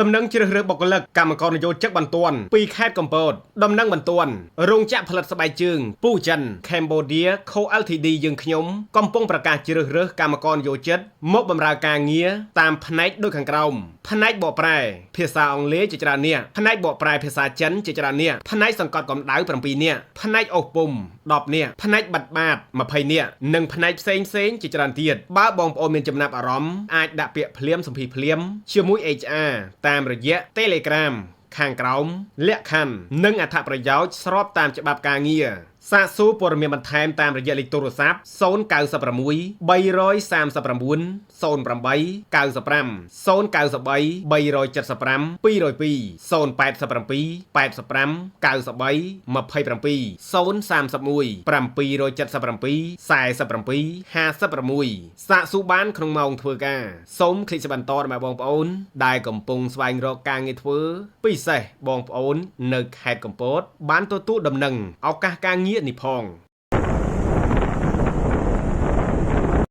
ដំណឹងជ្រើសរើសបុគ្គលិកកម្មករនយោជិកបន្ទាន់ពីខេត្តកំពតដំណឹងបន្ទាន់រោងចក្រផលិតស្បែកជើងពូចិន Cambodia Co Ltd យើងខ្ញុំកំពុងប្រកាសជ្រើសរើសកម្មករនយោជិតមកបម្រើការងារតាមផ្នែកដូចខាងក្រោមផ្នែកបកប្រែភាសាអង់គ្លេសជាច្រើនអ្នកផ្នែកបកប្រែភាសាចិនជាច្រើនអ្នកផ្នែកសង្កត់កម្ដៅ7នាក់ផ្នែកអូសពុំ10នាក់ផ្នែកបិទបាត20នាក់និងផ្នែកផ្សេងផ្សេងៗជាច្រើនទៀតបើបងប្អូនមានចំណាប់អារម្មណ៍អាចដាក់ពាក្យភ្លាមសម្ភារភ្លាមជាមួយ HR តាមរយៈ Telegram ខាងក្រោមលក្ខខណ្ឌនិងអត្ថប្រយោជន៍ស្របតាមច្បាប់ការងារសាកសួរព័ត៌មានបន្ថែមតាមរយៈលេខទូរស័ព្ទ096 339 08 95 093 375 202 087 85 93 27 031 777 47 56សាកសួរបានក្នុងម៉ោងធ្វើការសូមคลิกបន្តដល់បងប្អូនដែលកំពុងស្វែងរកការងារធ្វើពិសេសបងប្អូននៅខេត្តកំពតបានទទួលដំណឹងឱកាសការងារនេះផង។